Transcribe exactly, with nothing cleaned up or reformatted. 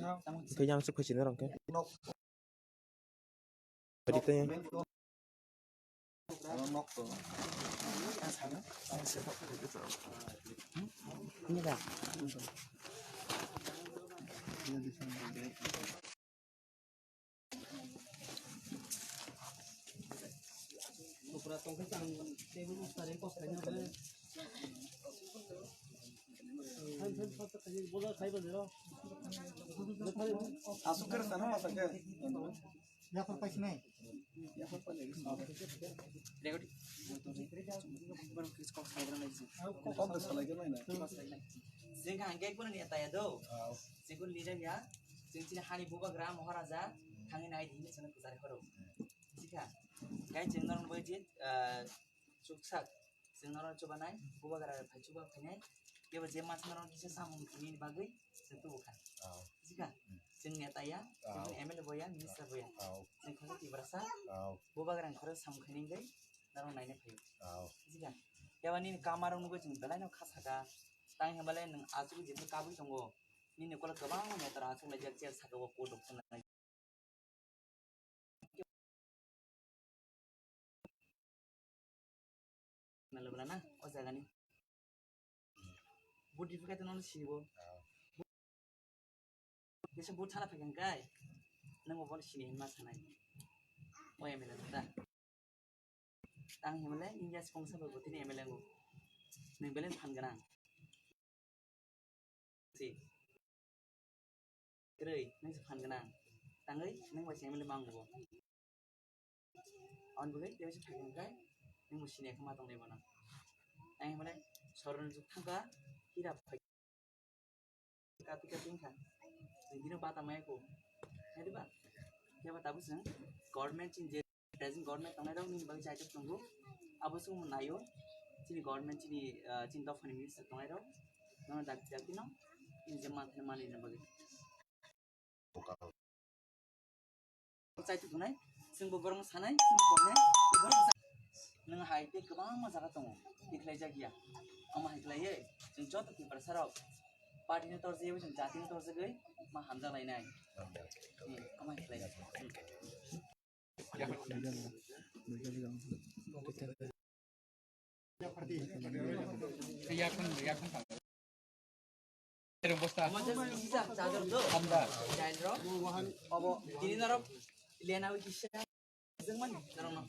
Kaya ang se phaisina rang khe. Padi tanya. Asuk kar sana masa ke. Yapar paisi nai. Yapar paisi nai. Kom de salai ke nai na. Jeng hangke kono ni taya do. Jeng kono leader ya. Jeng chini hani bubagra Maharaja. Hangi nai di ni sana kusari horo. Sika. Kai jeng norong bai jit. Chuksak, chwng norok chubanai, bubagra phai chuba phainai, kebo je masa norok kisa samung tini bagwi chwng tubu kha. Sika, chwng neta ya, chwng M L A bo ya, minister bo ya. Chwng kha Tiprasa, bubagra khoro samung khainai wngwi norok naina phaio. Sika, kebo nini kamarok nugwi chwng belai no kha saka, tang hinba le nwng aswk jesa kabwi tongo, nini ukulok kwbangma neta rok aswk laijak chair saka o court rok chwng Nalabala na, o jaga ni. Budi bukai to nono sinibo. Bisa but thana phai kai. Nang bo sini ma sanai. O M L A ta. Tang himle India sponsor bo tini M L A ngo. Nang belen phan ganang. Si. Kwrwi, nang se phan ganang. Tangwi, nang bai M L A mang bo. Ang bwlai tei se phai kai, nang bo sini khe ma tong nai bono. Ang himle, soron juk thangka, hira phai. Kapi kapi wngkha. Nang dino bata maya ko. Hai diba? Khe ba tabuk chwng government chin je, present government tongnai rok nini bagwi chaitok tongo. Abo se omo naio. Chini government chini, ah, chini dophani minister tongnai rok. Nono dak dak dino. Nini je manthani mani na bagwi. Chaitok tongnai. Chwng bo borok sanai, chwng bo kornai. Nwng hai tei kwbangma jaga tongo. Tikhlai jak ya. Omo hai khlaiwi chwng joto Tiprasa rok. Party no torjak, chwng jati no torjagwi ma hamjak lainai. Hmm, omo hai khlai. Hmm. Yakun, yakun. Terus bosta. Omo just kisa charger do. Hamda. Jail ro. Obo tini norok lena wi kisa. Jeng mani norok no.